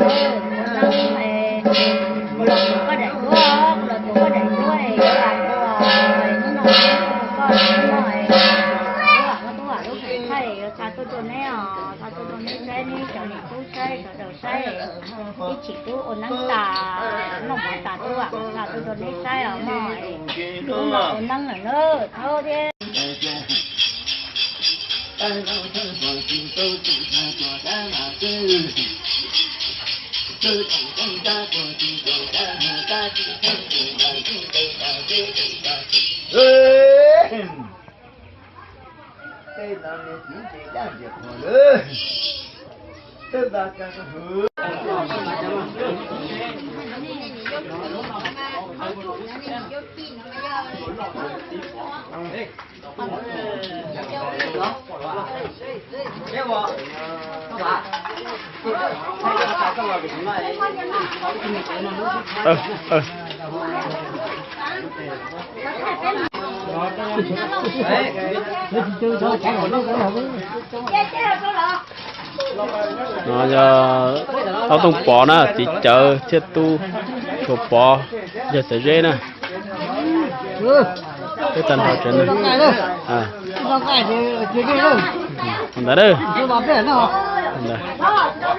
Kuv los kuv koj daim duab, kuv los kuv koj daim duab es koj los kuv, hnub no kuv tus koj hnub no es, tub vam koj tub vam lub hwm thaij yuav tsa tuaj rau neb os, tsa tuaj rau neb saib, neb cov niam tub saib, cov daus saib, ib chim tub ua neeb tas, noj mov tas tub vam tsa tuaj rau neb saib os mog. Hnub no ua neeb lawm na, thaub thiab. No yog Thaub Tooj Pov na, txiv cawv thiaj tub Suav Pov, yog Txawv Zeb na. Peb tag nrho tsev neeg. Ntawd.